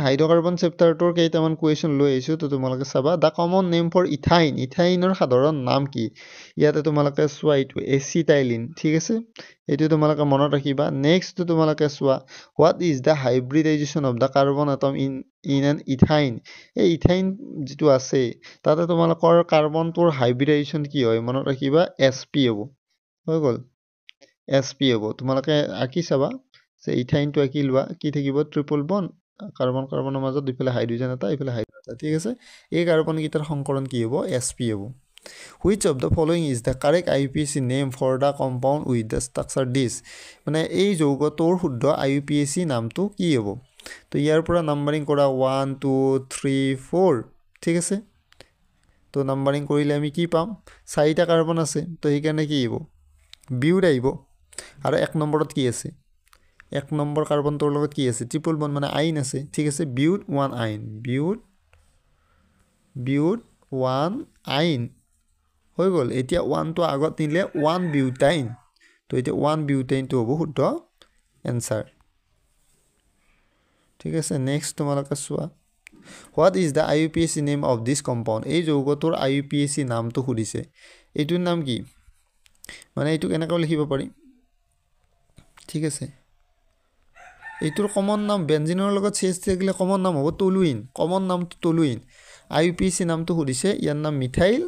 Hydrocarbon চেপ্টাৰটোৰ কেইটামান question লৈ আহিছোঁ, তো তোমালোকে চাবা। The common name for ethyne, ইথাইনৰ সাধাৰণ নাম কি? ইয়াতে তোমালোকে চোৱা, এইটো এচিটাইলিন, ঠিক আছে, এইটো তোমালোকে মনত ৰাখিবা। নেক্সটটো তোমালোকে চোৱা, what is the hybridization of the carbon atom in an ethyne? এই ইথাইন যিটো আছে তাতে তোমালোকৰ কাৰ্বনটোৰ হাইব্ৰিডাইজেশ্যন কি হয় মনত ৰাখিবা, এছ পি হ'ব। হৈ গ'ল, এছ পি হ'ব। তোমালোকে আঁকি চাবা যে ইথাইনটো আঁকি লোৱা, কি থাকিব? ট্ৰিপল বন, কাৰ্বন কাৰ্বনৰ মাজত দুইফালে হাইড্ৰজেন এটা, এইফালে হাইড্ৰজেন এটা, ঠিক আছে। এই কাৰ্বনকেইটাৰ সংকৰণ কি হ'ব? এছ পি হ'ব। Which of the following is the correct IUPAC name for the compound with the structure this? মানে এই যৌগটোৰ শুদ্ধ IUPAC নামটো কি হ'ব? তো ইয়াৰ পৰা নাম্বাৰিং কৰা 1 2 3 4, ঠিক আছে। তো নাম্বাৰিং কৰিলে আমি কি পাম? চাৰিটা কাৰ্বন আছে, তো সেইকাৰণে কি আহিব? বিউট আহিব। আৰু 1 নম্বৰত কি আছে? 1 নম্বৰ কাৰ্বনটোৰ লগত কি আছে? ট্ৰিপল বন মানে আইন আছে, ঠিক আছে। But 1 yne, but 1 yne হৈ গ'ল। এতিয়া 1টো আগত নিলে 1 বিউটাইন, তো এতিয়া 1 বিউটাইনটো হ'ব শুদ্ধ এনচাৰ, ঠিক আছে। নেক্সট তোমালোকে চোৱা, what is the IUPAC name of this compound? এই যৌগটোৰ IUPAC নামটো সুধিছে, এইটোৰ নাম কি? মানে এইটো কেনেকৈ লিখিব পাৰি, ঠিক আছে। এইটোৰ কমন নাম বেঞ্জিনৰ লগত চি এছ থাকিলে কমন নাম হ'ব টলুইন, কমন নামটো টলুইন। IUPAC নামটো সুধিছে, ইয়াৰ নাম মিথাইল।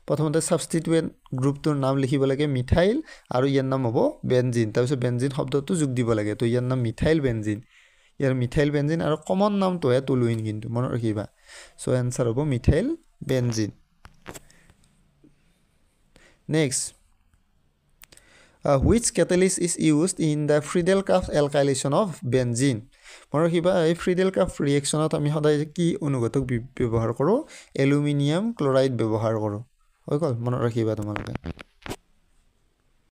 প্ৰথমতে ছাবষ্টিটুৱেণ্ট গ্ৰুপটোৰ নাম লিখিব লাগে মিথাইল, আৰু ইয়াৰ নাম হ'ব বেঞ্জিন, তাৰপিছত বেঞ্জিন শব্দটো যোগ দিব লাগে, তো ইয়াৰ নাম মিথাইল বেঞ্জিন, ইয়াৰ মিথাইল বেঞ্জিন আৰু কমন নামটোহে টলুইন, কিন্তু মনত ৰাখিবা। চ' এনচাৰ হ'ব methyl benzene. Next, which catalyst is used in the Friedel Crafts alkylation of benzene? মনত ৰাখিবা, এই ফ্ৰিডেল ক্ৰাফ্ট ৰিয়েকশ্যনত আমি সদায় কি অনুঘটক ব্যৱহাৰ কৰোঁ? এলুমিনিয়াম ক্লৰাইড ব্যৱহাৰ কৰোঁ। হৈ গ'ল, মনত ৰাখিবা তোমালোকে।